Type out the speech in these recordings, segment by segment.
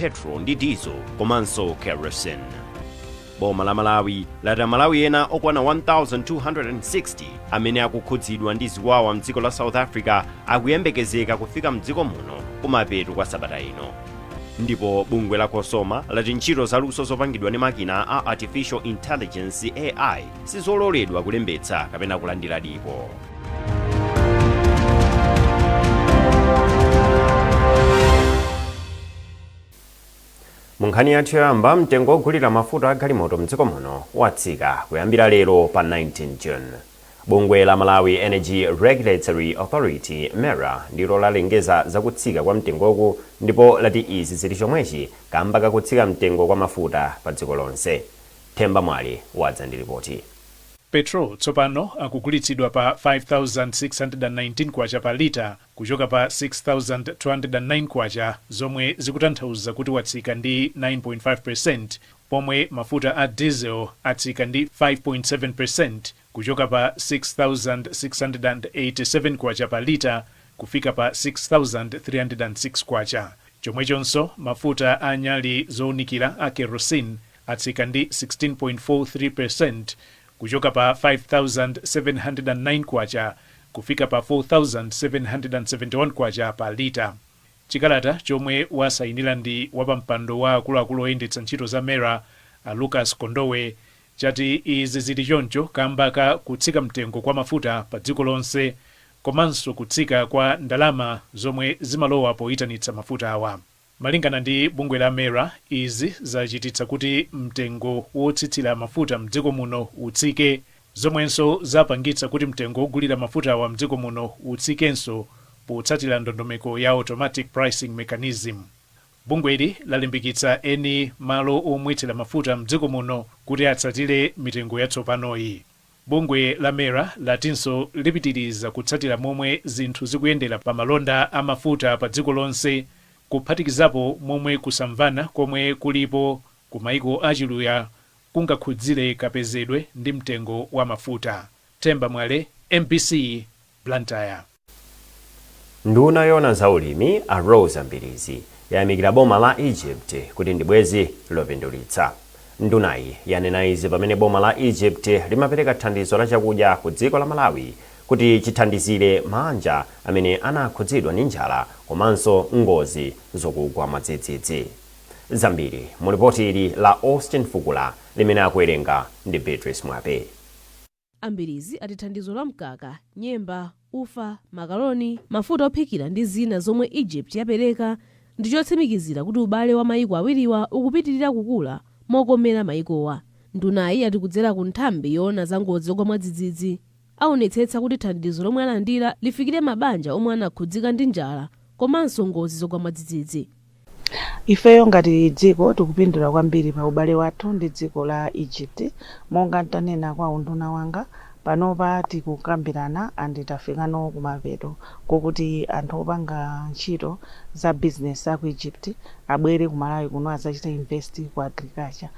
Petrol ndi diesel komanso kerosene. Boma la Malawi lati Amalawi ena okwana 1260 amene akukhudzidwa ndi ziwawa mdziko la South Africa akuyembekezeka kufika mdziko muno kumapeto kwa sabata ino. Ndipo bungwe la COSOMA lati ntchito zaluso zopangidwa ndi makina a artificial intelligence, AI, sizololedwa kulembetsa kapena kulandira dipo. Mu nkhani yathu yoyamba, mtengo wogulira mafuta a galimoto mdziko muno watsika kuyambira lero pa 19 June. Bungwe la Malawi Energy Regulatory Authority, MERA, ndilo lalengeza za kutsika kwa mtengoku ndipo lati izi zili chomwechi kamba kakutsika mtengo kwa mafuta pa dziko lonse. Themba Mwale wadza ndi lipoti. Petrol tsopano akugulitsidwa pa K5,619 pa lita kuchoka pa K6,209 zomwe zikutanthauza kuti watsika ndi 9.5% pomwe mafuta a diesel atsika ndi 5.7% kuchoka pa K6,687 pa lita kufika pa K6,306. Chomwechonso mafuta a nyali zounikira a kerosene atsika ndi 16.43% kuchoka pa K5,709 kufika pa K4,771 pa lita. Chikalata chomwe wasayinira ndi wapampando wa akuluakulu oyendetsa ntchito za MERA a Lucas Kondowe chati izi zili choncho kamba ka kutsika mtengo kwa mafuta pa dziko lonse komanso kutsika kwa ndalama zomwe zimalowa poyitanitsa mafutawa. Malingana ndi bungwe la MERA, izi zachititsa kuti mtengo wotsitsira mafuta mdziko muno utsike, zomwenso zapangitsa kuti mtengo wogulira mafutawa mdziko muno utsikenso potsatira ndondomeko ya Automatic Pricing Mechanism. Bungweli lalimbikitsa eni malo omwetsera mafuta mdziko muno kuti atsatire mitengo yatsopanoyi. Bungwe la MERA latinso lipitiriza kutsatira momwe zinthu zikuyendera pa malonda a mafuta pa dziko lonse kuphatikizapo momwe kusamvana komwe kulipo ku maiko achiluya kungakhudzire kapezedwe ndi mtengo wa mafuta. Themba Mwale, MBC, Blantyre. Nduna yoona za ulimi a Roza Mbilizi yayamikira boma la Egypt kuti ndi bwenzi lopindulitsa. Ndunayi yanena izi pamene boma la Egypt limapereka thandizo la chakudya ku dziko la Malawi kuti chithandizire maanja amene anakhudzidwa ndi njala komanso ngozi zokugwa mwadzidzidzi. Zambiri mu lipoti ili la Austin Fukula limene akuwerenga ndi Beatrice Mwape. A Mbilizi ati thandizo la mkaka, nyemba, ufa, makaloni, mafuta ophikira ndi zina zomwe Egypt yapereka ndi chotsimikizira kuti ubale wa mayiko awiriwa ukupitirira kukula mokomera mayikowa. Ndunayi yati kudzera ku nthambi yoona za ngozi zogwa mwadzidzidzi, aonetsetsa kuti thandizo lomwe alandira lifikire mabanja omwe anakhudzika ndi njala komanso ngozi zogwa mwadzidzidzi. Ifeyo ngati dziko tikupindula kwambiri pa ubale wathu ndi dziko la Egypt. Monga ntanena kwa unduna wanga, panopa tikukambirana and tafikano kumapeto kokuti anthu opanga ntchito za business aku Egypt abwere ku Malawi kuno azachita invest ku agriculture.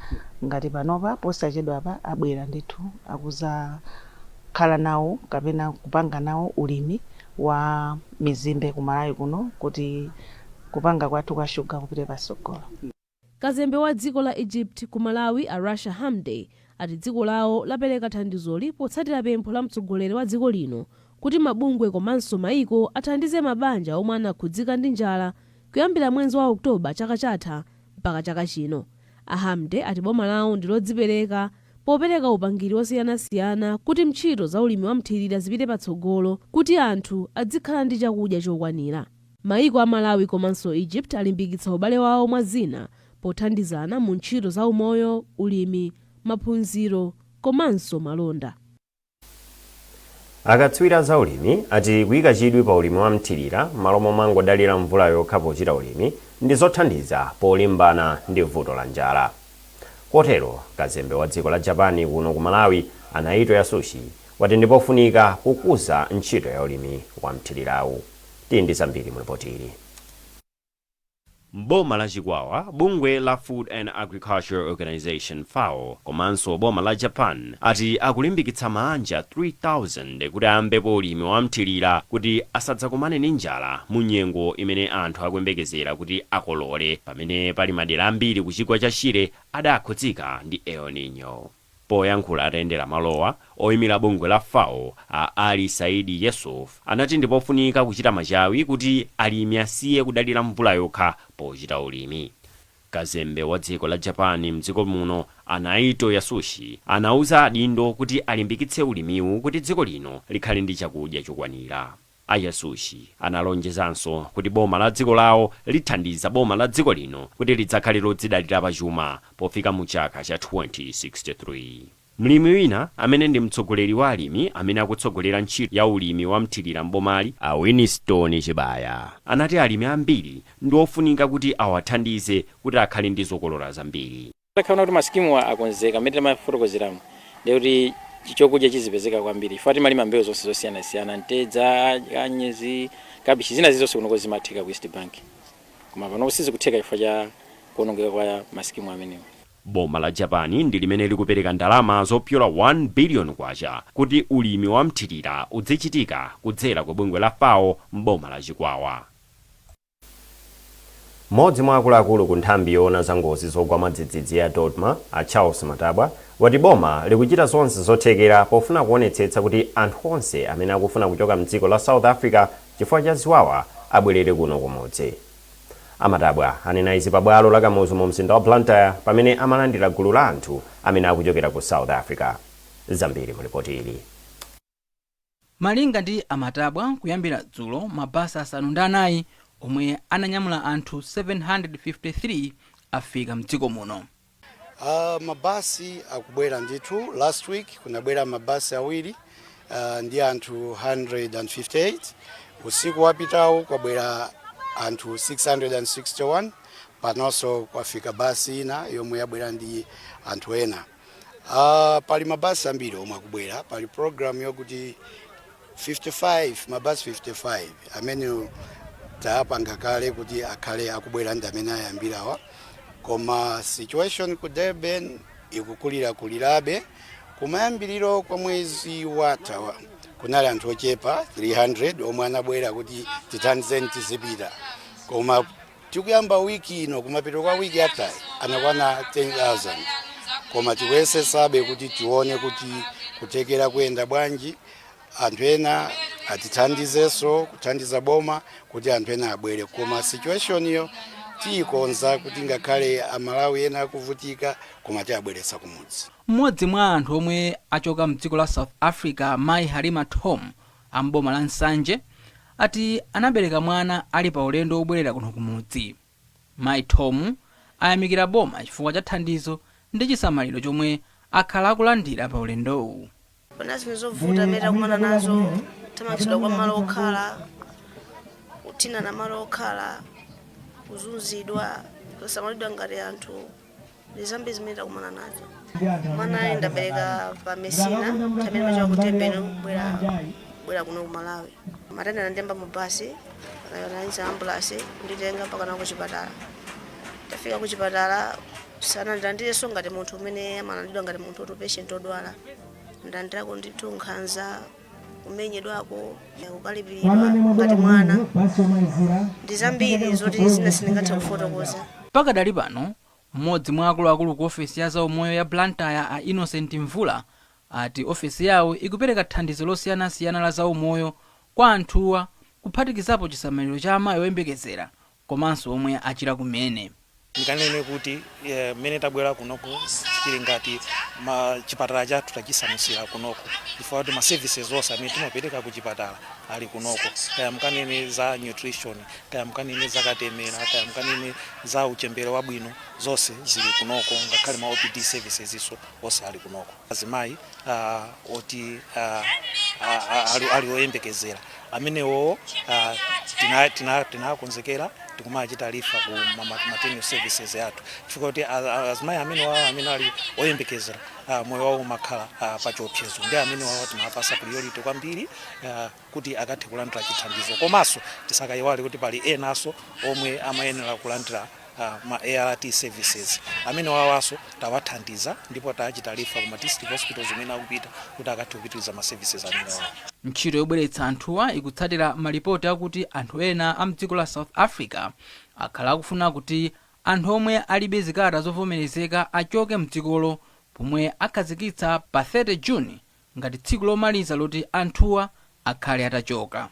Ngati panopa posachedwapa abwera ndithu akuzakhala nawo kapena kupanga nawo ulimi wa mizimbe ku Malawi kuno kuti kupanga kwathu kwa shuga kupite patsogolo. Kazembe wa dziko la Egypt ku Malawi a Rasha Hamdy ati dziko lawo lapereka thandizoli potsatira pempho la mtsogoleri wa dziko lino kuti mabungwe komanso maiko athandize mabanja omwe anakhudzika ndi njala kuyambira mwezi wa October chaka chatha mpaka chaka chino. A Hamdy ati boma lawo ndi lodzipereka popereka upangiri osiyanasiyana kuti ntchito za ulimi wa mthirira zipite patsogolo kuti anthu adzikhala ndi chakudya chokwanira. Maiko a Malawi komanso Egypt alimbikitsa ubale wawo mwa zina pothandizana mu ntchito za umoyo, ulimi, maphunziro komanso malonda. Akatswiri a zaulimi ati kuyika chidwi pa ulimi wa mthirira m'malo momangodalira mvula yokha pochita ulimi ndi zothandiza polimbana ndi vuto la njala. Kotero, kazembe wa dziko la Japan kuno ku Malawi, a Naito Yasushi, wati ndipofunika kukuza ntchito ya ulimi wa mthirirawu. Tili ndi zambiri mu lipoti ili. Mboma la Chikwawa, bungwe la Food and Agriculture Organization, FAO, komanso boma la Japan ati akulimbikitsa maanja 3000 kuti ayambepo ulimi wamthirira kuti asadzakumane ndi njala mu nyengo imene anthu akuyembekezera kuti akolole, pamene pali madera ambiri ku chigwa cha Shire adakhudzika ndi El Nino. Poyankhula atayendera malowa, oyimira bungwe la FAO a Ali Saidi Yusuf anati ndipofunika kuchita machawi kuti alimi asiye kudalira mvula yokha pochita ulimi. Kazembe wa dziko la Japan mdziko muno, a Naito Yasushi, anauza adindo kuti alimbikitse ulimiwu kuti dziko lino likhale ndi chakudya chokwanira. A Yasushi analonjezanso kuti boma la dziko lawo lithandiza boma la dziko lino kuti lidzakhale lodzidalira pachuma pofika mu chaka cha 2063. Mlimi wina amene ndi mtsogoleri wa alimi amene akutsogolera ntchito ya ulimi wa mthirira mbomali, a Winston Chibaya, anati alimi ambiri ndi ofunika kuti awathandize kuti akhale ndi zokolola zambiri. Takhaona kuti masikimu akonzeka mmene timafotokozeramo, ndikuti chokudya chizipezeka kwambiri, chifukwa timalima mbewu zonse zosiyanasiyana: mtedza, kanyezi, kabichi, zina zizonse kunoko zimatheka ku East Bank, koma pano sizikutheka chifukwa cha kuonongeka kwa masikimu amenewo. Boma la Japan ndi limene likupereka ndalama zopyola 1 billion kwacha kuti ulimi wa mthirira udzichitika kudzera ku bungwe la FAO mboma la Chikwawa. Mmodzi mwa akuluakulu ku nthambi yoona za ngozi zogwa mwadzidzidzi ya DoDMA, a Charles Matabwa, wati boma likuchita zonse zothekera pofuna kuonetsetsa kuti anthu onse amene akufuna kuchoka mdziko la South Africa chifukwa cha ziwawa abwerere kuno kumudzi. A Matabwa anena izi pabwalo la Kamuzu mu mzinda wa Blantyre pamene amalandira gulu la anthu amene akuchokera ku South Africa. Zambiri mu ripoti ili. Malinga ndi a Matabwa, kuyambira dzulo mabasi 4 omwe ananyamula anthu 753 afika mdziko muno. Mabasi akubwera ndithu. Last week kunabwera mabasi awiri ndi anthu 158. Usiku wapitawo kwabwera anthu 661. Panonso kwafika basi ina yomwe yabwera ndi anthu ena. Pali mabasi ambiri omwe akubwera. Pali program yokuti 55, mabasi 55 amene tapanga kale kuti akhale akubwera ndi amene ayambirawa, koma situation ku Durban ikukulira kulirabe. Kumayambiriro kwa mwezi watha kunali anthu ochepa 300 omwe anabwera kuti tithandizeni tizipita, koma tikuyamba wiki ino, kumapeto kwa wiki yathayi, anakwana 10,000. Koma tikuyesesabe kuti tione kuti kutekera kuyenda bwanji, anthu ena atithandizenso kuthandiza boma kuti anthu ena abwere. Koma situation iyo tiyikonza kuti ngakhale Amalawi ena akuvutika, koma tiyabweretsa kumudzi. Mmodzi mwa anthu omwe achoka mdziko la South Africa, mayi Halima Tom amboma la Nsanje, ati anabereka mwana ali pa ulendo wobwerera kuno kumudzi. Mayi Tom ayamikira boma chifukwa cha thandizo ndi chisamaliro chomwe akhala akulandira pa ulendowu. Pana zinthu zovuta amene takumana nazo: kuthamangitsidwa kwa malo okhala, kuthinana malo okhala, kuzunzidwa, kusamalidwa ngati anthu, ndi zambiri zimene takumana nazo. Mwana ndabereka pa Mesina amene machoka ku Durban kubwera kuno ku Malawi. Matenda anandiyamba mu basi, anayitsa ambulance kunditenga mpaka na kuchipatala. Tafika kuchipatala sanandilandirenso ngati munthu umene amalandidwa ngati munthu woti patient odwala. Ndalandirako ndithu nkhanza, kumenyedwako, kukalipiridwa ngati mwana, ndi zambiri zoti zina sindingathe kufotokoza. Pakadali pano, mmodzi mwa akuluakulu ku ofesi ya zaumoyo ya Blantyre, a Innocent Mvula, ati ofesi yawo ikupereka thandizo losiyanasiyana la zaumoyo kwa anthuwa, kuphatikizapo chisamaliro cha amayi oyembekezera komanso omwe achira kumene. Ndikanene kuti mmene tabwera kunoko chili ngati chipatala chathu tachisamusira kunoko, chifukwa kuti ma services onse amene timapereka ku chipatala ali kunoko, kaya mkanene za nutrition, kaya mkanene za katemera, kaya mkanene za uchembere wabwino, zonse zili kunoko. Ngakhale ma OPD services iso onse ali kunoko. Azimayi oti ali oyembekezera amenewo tinakonzekera. Tikumachita refer ku maternal services athu chifukwa kuti azimayi amene wawo amene ali oyembekezera, moyo wawo umakhala pa chiopsezo, ndi amene wawo timapasa priority kwambiri kuti akathe kulandira chithandizo. Komanso tisakayiwale kuti pali enanso omwe amayenera kulandira ma ART services, amene wawanso tawathandiza ndipo tachita refer ku ma district hospitals imene akupita kuti akathe kupitiriza ma services amene wawo. Ntchito yobweretsa anthuwa ikutsatira malipoti akuti anthu ena a mdziko la South Africa akhala akufuna kuti anthu omwe alibe zikalata zovomerezeka achoke mdzikolo, pomwe akhazikitsa pa 30 Juni ngati tsiku lomaliza loti anthuwa akhale atachoka.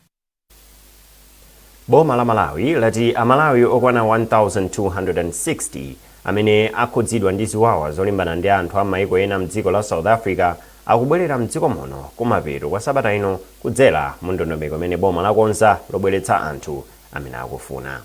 Boma la Malawi lati Amalawi okwana 1260 amene akhudzidwa ndi ziwawa zolimbana ndi anthu a maiko ena mdziko la South Africa akubwerera mdziko muno kumapeto kwa sabata ino kudzera mu ndondomeko imene boma lakonza lobweretsa anthu amene akufuna.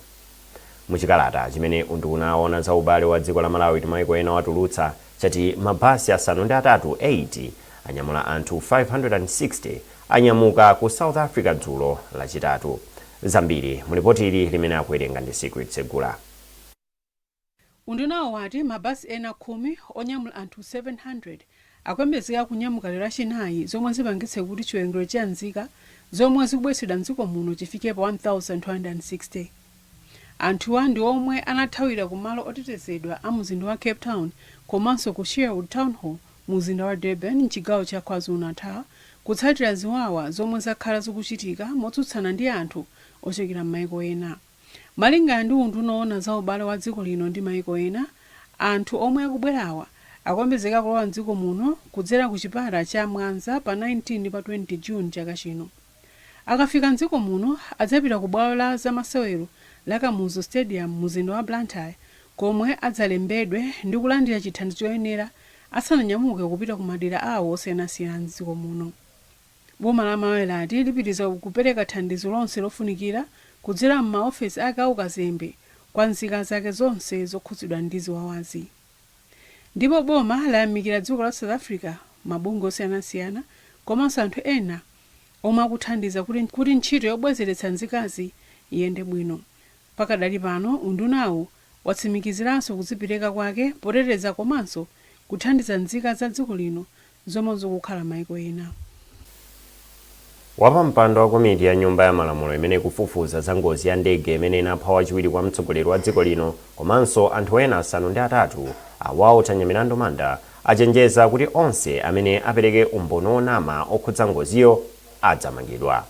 Muchikalata chimene unduna owona za ubale wa dziko la Malawi ndi maiko ena watulutsa, chati mabasi asanu ndi atatu 8 anyamula anthu 560 anyamuka ku South Africa dzulo Lachitatu. Zambiri mulipoti ili limene akuwerenga ndi Secret Segula. Undunawo wati mabasi ena 10 onyamula anthu 700 akuyembekezeka kunyamuka lero Lachinayi, zomwe zipangitse kuti chiwerengero cha nzika zomwe zikubweretsedwa mdziko muno chifike pa 1260. Anthuwa ndi omwe anathawira ku malo otetezedwa a mzinda wa Cape Town komanso ku Sherwood Town Hall mu mzinda wa Durban mchigawo cha KwaZulu-Natal, kutsatira ziwawa zomwe zakhala zikuchitika motsutsana ndi anthu ochokera m'maiko ena. Malingana ndi unduna owona za ubale wa dziko lino ndi maiko ena, anthu omwe akubwerawa akuyembekezeka kulowa mdziko muno kudzera ku chipata cha Mwanza pa 19 ndi pa 20 June chaka chino. Akafika mdziko muno, adzapita ku bwalo la zamasewero la Kamuzu Stadium mzinda wa Blantyre, komwe adzalembedwe ndi kulandira chithandizo choyenera asananyamuke kupita ku madera awo osiyanasiyana mdziko muno. Boma la Malawi lati lipitiriza kupereka thandizo lonse lofunikira kudzera m'maofesi ake aukazembe kwa nzika zake zonse zokhudzidwa ndi ziwawazi. Ndipo boma layamikira dziko la South Africa, mabungwe osiyanasiyana komanso anthu ena omwe akuthandiza kuti ntchito yobwezeretsa nzikazi iyende bwino. Pakadali pano, undunawu watsimikiziranso kudzipereka kwake poteteza komanso kuthandiza nzika za dziko lino zomwe zikukhala maiko ena. Wapampando wa komiti ya Nyumba ya Malamulo imene ikufufuza za ngozi ya ndege imene inapha wachiwiri kwa mtsogoleri wa dziko lino komanso anthu ena asanu ndi atatu, a Walter Nyamilandu Manda, achenjeza kuti onse amene apereke umboni onama okhudza ngoziyo adzamangidwa.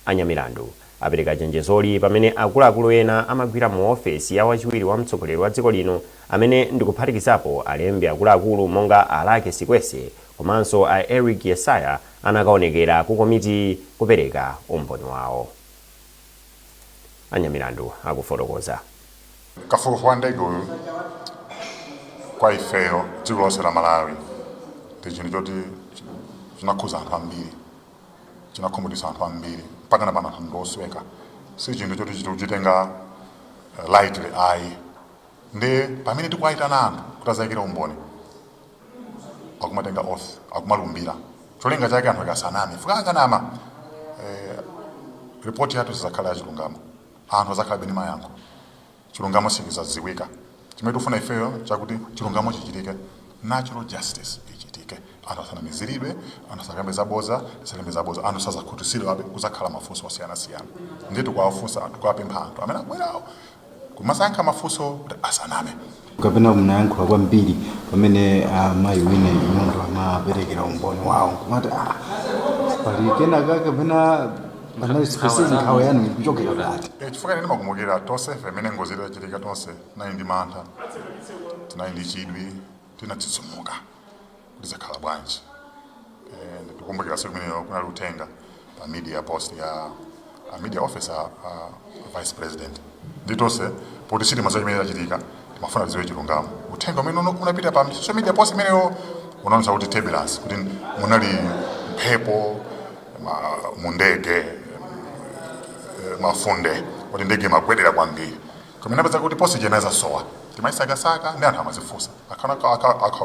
Anyamilandu apereka chenjezoli pamene akuluakulu ena amagwira mu ofesi ya wachiwiri wa mtsogoleri wa dziko lino, amene ndikuphatikizapo alembi akuluakulu monga a Luckie Sikwese komanso a Eric Yesaya, anakaonekera ku komiti kupereka umboni wawo. Anyamilandu akufotokoza. Kafukufuku wa ndege uyu kwa ifeyo, dziko lonse la Malawi, ndi chinthu choti chinakhuza anthu ambiri, chinakhumudwitsa anthu ambiri, mpaka na pano anthu ndiosweka. Si chinthu choti chikuchitenga lightly, ayi. Ndi pamene tikuwayitana anthu kuti azayikire umboni, akumatenga oath, akumalumbira, cholinga chake anthu akasaname. Fuka akanama, ripoti yathu sizakhala ya chilungamo, anthu azakhala ndi mayankho, chilungamo sichizadziwika. Chimene tikufuna ifeyo chakuti chilungamo chichitike, natural justice ichitike, anthu asanamiziridwe, anthu asakambe zaboza, asalembe zaboza, anthu sazakhutitsidwabe, kuzakhala mafunso osiyanasiyana. Ndiye tikuwafunsa, tikuwapempha anthu amene akubwerawo kumasankha mafunso kuti asaname. Kapena munayankhula kwambiri pamene amayi wina Nyundo amaperekera umboni wawo, nkumati pali kenaka kapena panali specific nkhawa yanu ikuchokera pati? Chifukwa ine ndimakumbukira tonse pamene ngozi itachitika, tonse tinali ndi mantha, tinali ndi chidwi, tinatsitsimuka kuti zakhala bwanji. Ndikukumbukira tsiku limenelo kunali uthenga pa media post ya a media officer, vice president, ndi tonse poti sitimadziwa chimene chachitika, timafuna tidziwe chilungamo. Uthenga umene unapita pa social media post imeneyo unaonetsa kuti turbulence, kuti munali mphepo mu ndege, mafunde, kuti ndege imagwedera kwambiri. Koma inapeza kuti post ija inazasowa, timayisakasaka ndi anthu amazifunsa, akhala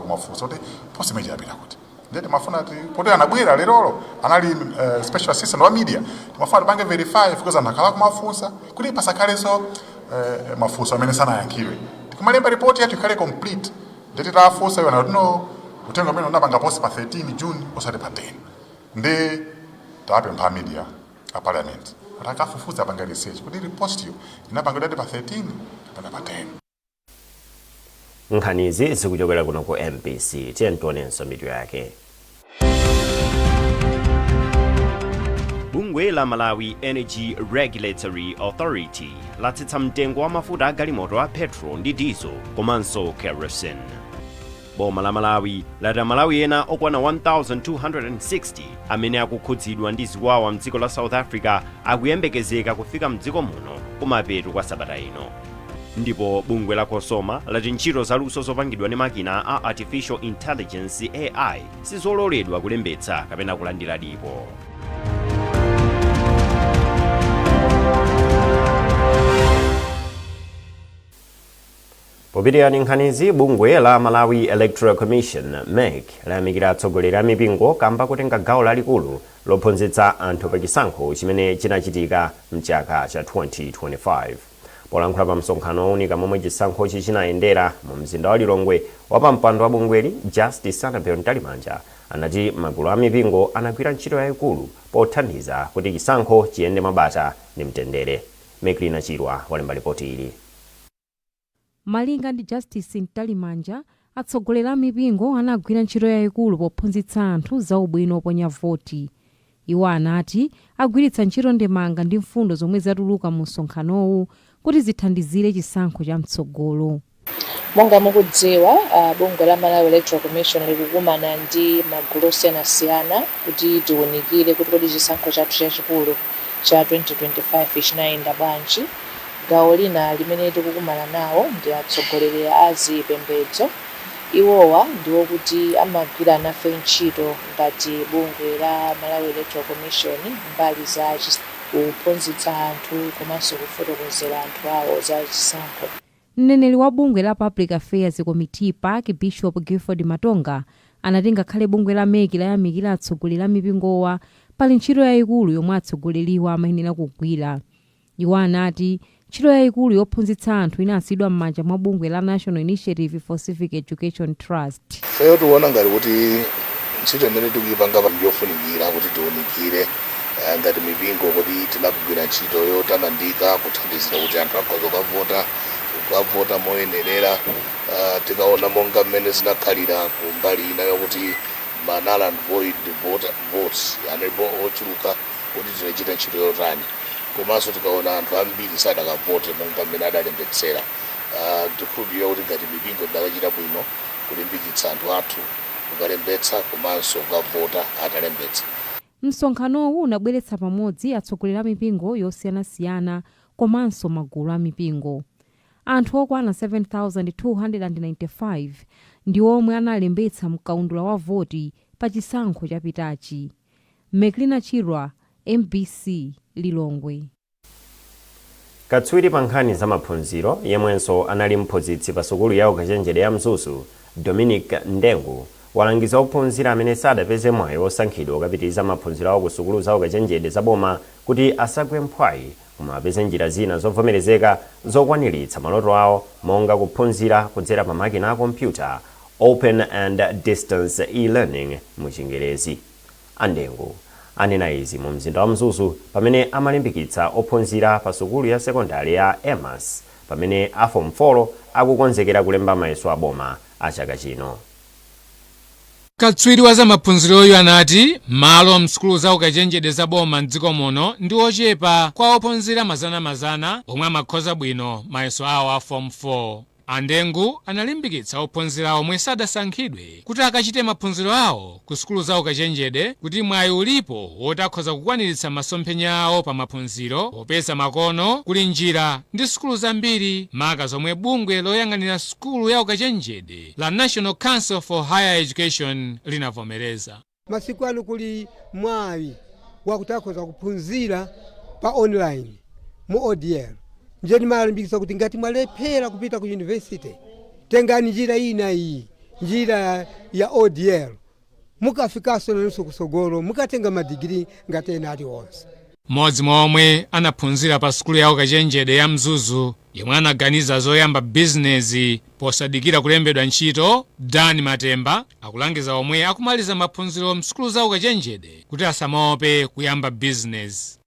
kumafunsa kuti post imene yapita kuti. Ndiye timafuna ti poti anabwera lerolo anali special assistant wa media, timafuna tipange verify because anthu akhala kumafunsa kuti pasakhalenso mafunso amene sanayankhidwe. Tikamalemba ripoti yathu ikhale complete. Ndeti tafunsa iwo anati no, uthenga umene unapanga post pa 13 June osati pa 10. Ndi tapempha media a parliament kuti akafufuza, apanga research kuti report yo inapangidwa pa 13 kapena pa 10. Nkhanizi zikuchokera kuno ku MBC. Tiye tionenso mitu yake. Bungwe la Malawi Energy Regulatory Authority latsitsa mtengo wa mafuta a galimoto a petrol ndi diesel komanso kerosene. Boma la Malawi lati Amalawi ena okwana 1260 amene akukhudzidwa ndi ziwawa mdziko la South Africa akuyembekezeka kufika mdziko muno kumapeto kwa sabata ino. Ndipo bungwe la COSOMA lati ntchito zaluso zopangidwa ndi makina a artificial intelligence, AI, sizololedwa kulembetsa kapena kulandira dipo. Popitirira ndi nkhanizi, bungwe la Malawi Electoral Commission, MEC, layamikira atsogoleri a mipingo kamba kutenga gawo lalikulu lophunzitsa anthu pa chisankho chimene chinachitika mchaka cha 2025. Polankhula pa msonkhano wounika momwe chisankhochi chinayendera mu mzinda wa Lilongwe, wapampando wa bungweli Justice Annabel Mtalimanja anati magulu a mipingo anagwira ntchito yayikulu pothandiza kuti chisankho chiyende mwabata ndi mtendere. Meklina Chirwa walemba lipoti ili. Malinga ndi Justice Mtalimanja, atsogoleri a mipingo anagwira ntchito yayikulu pophunzitsa anthu za ubwino oponya voti. Iwo anati agwiritsa ntchito ndemanga ndi mfundo zomwe zatuluka mu msonkhanowu kuti zithandizire chisankho cha mtsogolo. Monga mukudziwa, bungwe la Malawi Electoral Commission likukumana ndi magulu osiyanasiyana kuti tiunikire kuti kodi chisankho chathu chachikulu cha 2025 chinayenda bwanji. Gawo lina limene tikukumana nawo ndi atsogoleri a zipembedzo. Iwowa ndi wokuti amagwira nafe ntchito ngati bungwe la Malawi Electoral Commission mbali za kuphunzitsa anthu komanso kufotokozera anthu awo za chisankho. Mneneri wa bungwe la Public Affairs Committee, PAC, Bishop Gilford Matonga anati ngakhale bungwe la MEC layamikira atsogoleri a mipingowa, pali ntchito yayikulu yomwe atsogoleriwa amayenera kugwira. Iwo anati ntchito yayikulu yophunzitsa anthu inasiyidwa m'manja mwa bungwe la National Initiative for Civic Education Trust. Ifeyo tikuona ngati kuti ntchito imene tikuyipanga pa ndiyofunikira kuti tiunikire ngati mipingo kuti tinagwira ntchito yotamandika kuthandizira kuti anthu akhoza kukavota moyenerera. Tikaona monga mmene zinakhalira ku mbali ina yokuti ma null and void votes analipo ochuluka, kuti tinachita ntchito yotani, komanso tikaona anthu ambiri sadakavote monga mmene adalembetsera, tikhulupirira kuti ngati mipingo tidakachita bwino kulimbikitsa anthu athu kukalembetsa komanso kukavota atalembetsa. Msonkhanowu unabweretsa pamodzi atsogoleri a mipingo yosiyanasiyana komanso magulu a mipingo. Anthu okwana 7,295 ndi omwe analembetsa mkaundula wa voti pa chisankho chapitachi. Meklina Chirwa, MBC, Lilongwe. Katswiri pa nkhani za maphunziro yemwenso anali mphunzitsi pa sukulu ya ukachenjede ya Mzuzu, Dominic Ndengu, walangiza ophunzira amene sadapeze mwayi wosankhidwa kukapitiriza maphunziro awo ku sukulu za ukachenjede za boma kuti asagwe mphwayi koma apeze njira zina zovomerezeka zokwaniritsa maloto awo monga kuphunzira kudzera pa makina a kompyuta, open and distance e-learning mu Chingerezi. A Ndengu anena izi mu mzinda wa Mzuzu pamene amalimbikitsa ophunzira pa sukulu ya sekondale ya EMAS pamene a form 4 akukonzekera kulemba mayeso a boma a chaka chino. Katswiri wa zamaphunziroyu anati malo msukulu za ukachenjede za boma mdziko muno ndi ochepa kwa ophunzira mazanamazana omwe amakhoza bwino mayeso awo a form 4. A Ndengu analimbikitsa ophunzira omwe sadasankhidwe kuti akachite maphunziro awo ku sukulu za ukachenjede kuti mwayi ulipo woti akhoza kukwaniritsa masomphenya awo pa maphunziro popeza makono kuli njira ndi sukulu zambiri, maka zomwe bungwe loyang'anira sukulu ya ukachenjede la National Council for Higher Education linavomereza. Masiku ano kuli mwayi wakuti akhoza kuphunzira pa online mu ODL. Ndiye ndimalimbikitsa kuti ngati mwalephera kupita ku university, tengani njira ina iyi, njira ya ODL, mukafikanso nanunso kusogolo mukatenga madigiri ngati ena aliwonse. Mmodzi mwa omwe anaphunzira pa sukulu ya ukachenjede ya Mzuzu, Yemwe anaganiza zoyamba bizinezi posadikira kulembedwa ntchito, Dan Matemba, akulangiza omwe akumaliza maphunziro msukulu za ukachenjede kuti asamaope kuyamba bizinezi.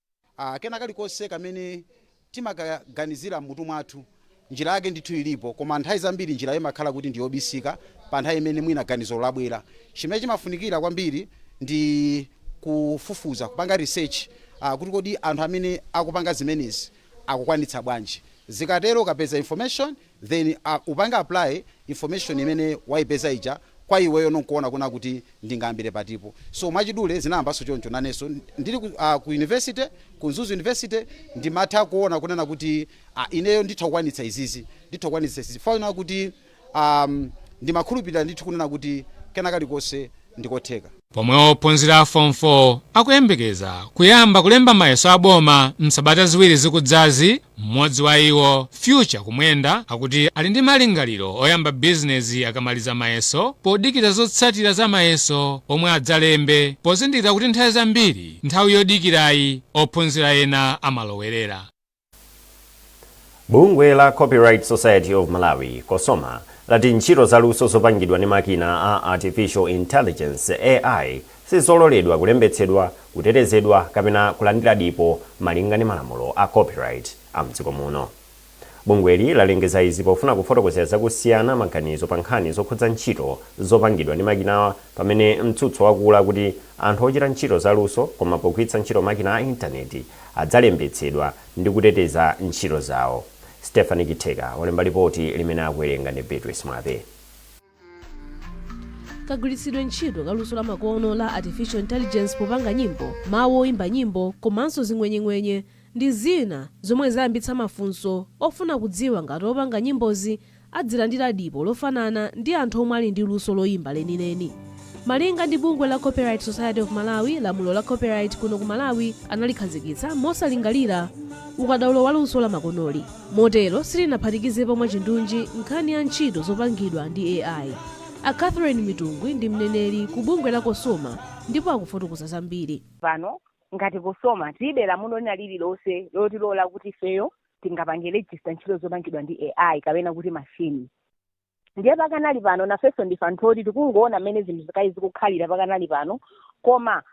Kena kalikonse kamene timakaganizira mmutu mwathu, njira yake ndithu ilipo, koma nthawi zambiri njira imakhala kuti ndiyobisika pa nthawi imene mwina ganizo labwera. Chimene chimafunikira kwambiri ndi kufufuza, kupanga research, kuti kodi anthu amene akupanga zimenezi akukwanitsa bwanji. Zikatero ukapeza information, then upanga apply information imene waipeza ija kwa iweyo, nonkuona kuna kuti ndingayambire patipo. So mwachidule, zinayambanso choncho. Nanenso ndili ku university, ku Mzuzu University, ndimatha kuona kunena kuti ineyo nditha kukwanitsa izizi, nditha kukwanitsa izizi, faina kuti ndimakhulupirira ndithu kunena kuti kena kalikonse ndikotheka. Pomwe ophunzira Form 4 akuyembekeza kuyamba kulemba mayeso aboma msabata 2 zikudzazi, mmodzi wa iwo, Future Kumwenda, akuti ali ndi malingaliro oyamba bizinezi akamaliza mayeso, podikira zotsatira za mayeso omwe adzalembe, pozindikira kuti nthawi zambiri nthawi yodikirayi ophunzira ena amalowerera. Bungwe la Copyright Society of Malawi, COSOMA, lati ntchito zaluso zopangidwa ndi makina a artificial intelligence, AI, sizololedwa kulembetsedwa, kutetezedwa kapena kulandira dipo malinga ndi malamulo a copyright a mdziko muno. Bungweli lalengeza izi pofuna kufotokozera zakusiyana maganizo pa nkhani zokhudza ntchito zopangidwa ndi makinawa, pamene mtsutso wakula kuti anthu ochita ntchito zaluso koma pogwiritsa ntchito makina a intaneti adzalembetsedwa ndi kuteteza ntchito zawo. Stephanie Kitheka walemba ripoti limene akuwerenga ndi Beatrice Mwape. Kagwiritsidwe ntchito kaluso la makono la artificial intelligence popanga nyimbo, mawu oyimba nyimbo komanso zing'wenyeng'wenye ndi zina zomwe zayambitsa mafunso ofuna kudziwa ngati opanga nyimbozi adzilandira dipo lofanana ndi anthu omwe ali ndi luso loyimba lenileni. Malinga ndi bungwe la Copyright Society of Malawi, lamulo la copyright kuno ku Malawi analikhazikitsa mosalingalira ukadaulo wa luso la makonoli, motero silinaphatikizepo mwachindunji nkhani ya ntchito zopangidwa ndi AI. A Catherine Mitungwi ndi mneneri ku bungwe la COSOMA ndipo akufotokoza zambiri. Pano ngati COSOMA tilibe lamulo lina lililonse lotilola kuti ifeyo tingapange register ntchito zopangidwa ndi AI kapena kuti machine. Ndiye pakanali pano nafenso ndife anthu oti tikungoona mmene zinthu zikayi zikukhalira pakanali pano, koma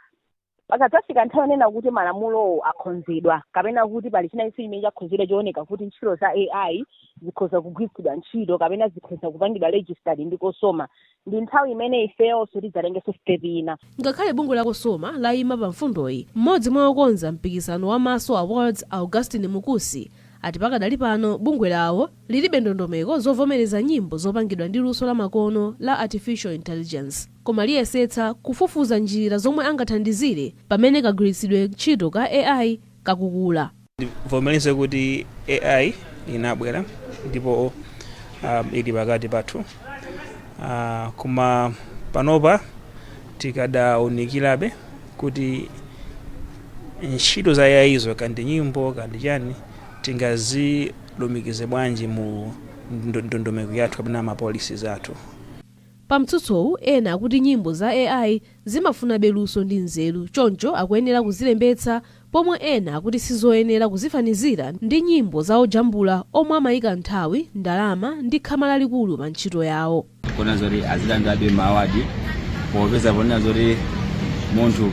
pakadzafika nthawi yonena kuti malamulowo akhonzedwa kapena kuti pali china chonse chimene chakhonzedwa chooneka kuti ntchito za AI zikhoza kugwiritsidwa ntchito kapena zikhoza kupangidwa registered ndi COSOMA, ndi nthawi imene ifeyonso tidzatengenso step ina. Ngakhale bungwe la COSOMA layima pa mfundoyi, mmodzi mwa okonza mpikisano wa Maso Awards, Augustine Mukusi, ati pakadali pano bungwe lawo lilibe ndondomeko zovomereza nyimbo zopangidwa ndi luso la makono la artificial intelligence, koma liyesetsa kufufuza njira zomwe angathandizire pamene kagwiritsidwe ntchito ka AI kakukula. Ndivomereze kuti AI inabwera ndipo ili pakati pathu, koma panopa tikadaunikirabe kuti ntchito za AI izo, kandi nyimbo kandi chani, tingazilumikize bwanji mu ndondomeko yathu kapena ma policies athu. Pa mtsutsowu, ena akuti nyimbo za AI zimafunabe luso ndi nzeru, choncho akuyenera kuzilembetsa, pomwe ena akuti sizoyenera kuzifanizira ndi nyimbo za ojambula omwe amayika nthawi, ndalama ndi khama lalikulu pa ntchito yawo. Kuona zoti azilandirabe ma award, popeza ponena zoti munthu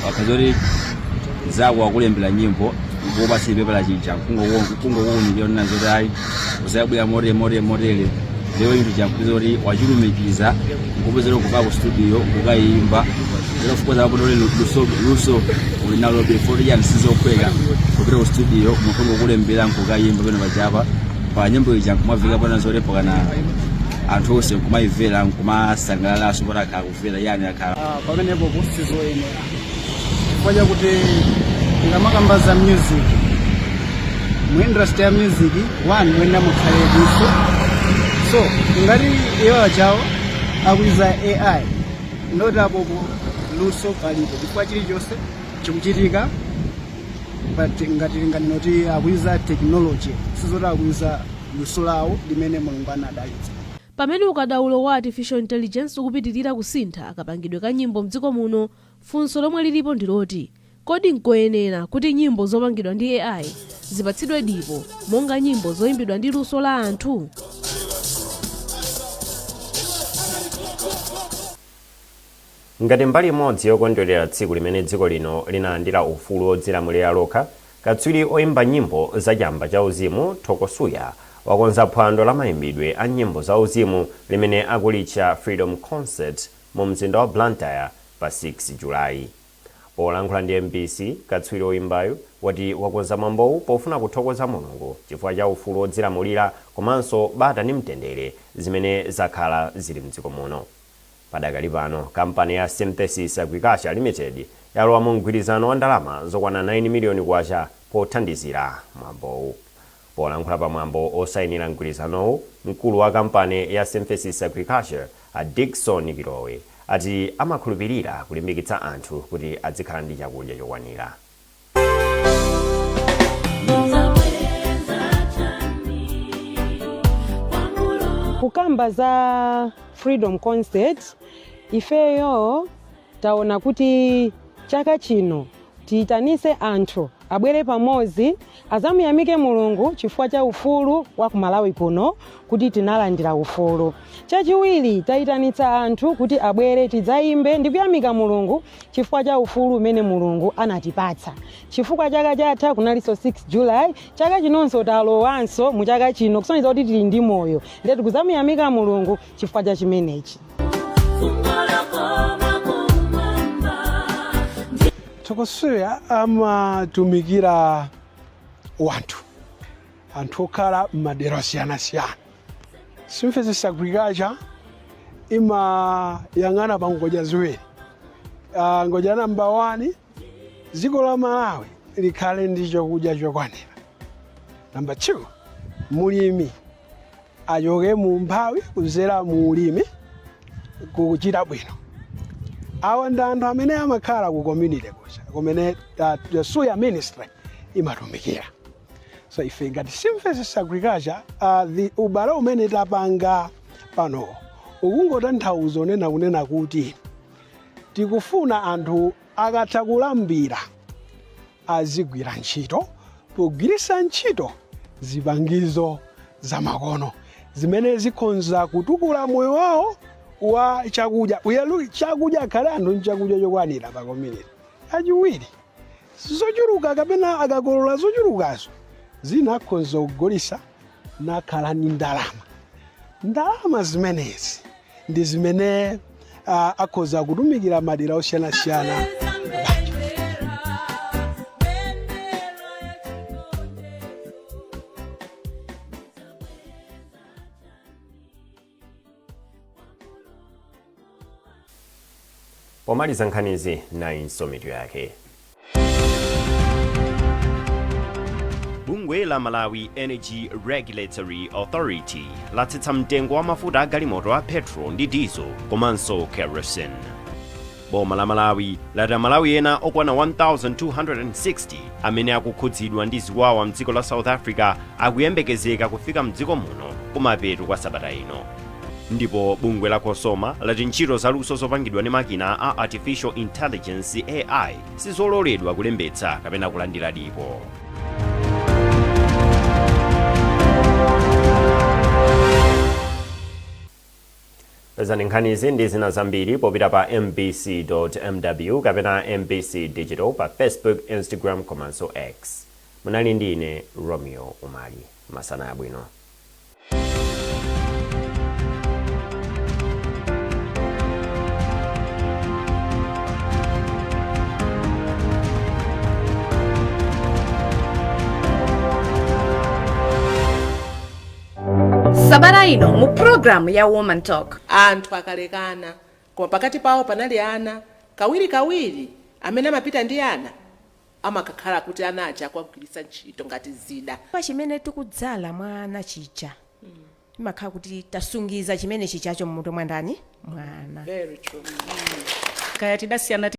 wakha zoti zako wakulembera nyimbo, ngopatsa pepala chija, kungokuunikira onena zoti ayi, uzabwera motere motere motere, lero chinthu chakuti zoti wachilumikiza, nkupeza kuti kupaka ku studio nkukayimba lero fukoza apo ndoli luso, luso uli nalo before yani. Sizophweka kupita ku studio, munthu ngokulembera nkukayimba pene pachapa pa nyimbo ija, nkumavika pona zoti pakana anthu onse nkumayimvera, nkumasangalalanso poti akhala kumvera yani akhala. Pamenepo sizoyenera, chifukwa chakuti ngamakamba za music, mu industry ya music one mwena mukhale luso. So ngati iwo achawo akuyuza AI, ndoti apopo luso palibe, chifukwa chilichonse chikuchitika but ngati linganeno kuti akuyuza technology, sizoti akuyuza luso lawo limene Mulungu anadalitsa. Pamene ukadaulo wa artificial intelligence ukupitirira kusintha kapangidwe ka nyimbo mdziko muno, funso lomwe lilipo ndi loti Kodi nkoyenera kuti nyimbo zopangidwa ndi AI zipatsidwe dipo monga nyimbo zoyimbidwa ndi luso la anthu? Ngati mbali imodzi yokondwerera tsiku limene dziko lino linalandira ufulu wodzilamulira lokha, katswiri oyimba nyimbo zachamba cha uzimu Thoko Suya wakonza phwando la mayimbidwe a nyimbo za uzimu limene akulitcha Freedom Concert mu mzinda wa Blantyre pa 6 Julayi. Polankhula ndi mbc, katswiri oyimbayu wati wakonza mwambowu pofuna kuthokoza Mulungu chifukwa cha ufulu wodzilamulira komanso bata ndi mtendere zimene zakhala zili mdziko muno. Padakali pano, kampani ya Synthesis Agriculture Limited yalowa mu mgwirizano wa ndalama zokwana 9 miliyoni kwacha pothandizira mwambowu. Polankhula pa mwambo osayinira mgwirizanowu, mkulu wa kampani ya Synthesis Agriculture a Dickson Kilowe ati amakhulupirira kulimbikitsa anthu kuti adzikhala ndi chakudya chokwanira. Kukamba za Freedom Concert, ifeyo taona kuti chaka chino tiyitanise anthu abwere pamodzi azamuyamike Mulungu chifukwa cha ufulu wa ku Malawi kuno, kuti tinalandira ufulu. Chachiwiri, tayitanitsa anthu kuti abwere tidzayimbe ndi kuyamika Mulungu chifukwa cha ufulu umene Mulungu anatipatsa, chifukwa chaka chatha kunalinso 6 July, chaka chinonso talowanso mu chaka chino, kusonyeza kuti tili ndi moyo, ndiye tikuzamuyamika Mulungu chifukwa cha chimenechi. Thoko Suya amatumikira wanthu, anthu okhala m'madera osiyanasiyana. Synthesis Agriculture imayang'ana pa ngodya ziwiri. Ngodya namba 1, dziko la Malawi likhale ndi chakudya chokwanira. Namba 2, mulimi achoke mu umphawi kudzera mu ulimi kuchita bwino. Awa ndi anthu amene amakhala ku community kuja kumene the Suya Ministry imatumikira. So ife ngati Synthesis Agriculture, the ubale umene tapanga pano ukungotanthauza unena kunena kuti tikufuna anthu akatha kulambira azigwira ntchito pogwiritsa ntchito zipangizo zamakono zimene zikhonza kutukula moyo wawo wa chakudya. Uyalu chakudya, akhale anthu nchakudya chokwanira pa community. Achiwiri, zochuluka kapena akakolola zochulukazo, zina akhonza kugulitsa nakhala ndi ndalama. Ndalama zimenezi ndi zimene akhoza kutumikira madera osiyanasiyana. Pomaliza nkhanizi, nayinso mitu yake. Bungwe la Malawi Energy Regulatory Authority latsitsa mtengo wa mafuta a galimoto a petrol ndi diesel komanso kerosene. Boma la Malawi lati Amalawi ena okwana 1260 amene akukhudzidwa ndi ziwawa mdziko la South Africa akuyembekezeka kufika mdziko muno kumapeto kwa sabata ino. Ndipo bungwe la COSOMA lati ntchito zaluso zopangidwa ndi makina a artificial intelligence, AI, sizololedwa kulembetsa kapena kulandira dipo. Pezani nkhanizi ndi zina zambiri popita pa mbc.mw kapena MBC Digital pa Facebook, Instagram komanso X. Munali ndi ine Romeo Umali. Masana abwino. Sabata ino mu programu ya Woman Talk. Anthu akalekana koma pakati pawo panali ana, kawirikawiri amene amapita ndi ana amakakhala kuti ana aja akuwagwiritsa ntchito ngati zida. Pa chimene tikudzala mwa ana chija, imakhala kuti tasungiza chimene chichacho mmutu mwa ndani? Mwana. Very true. Kaya tidasiyana.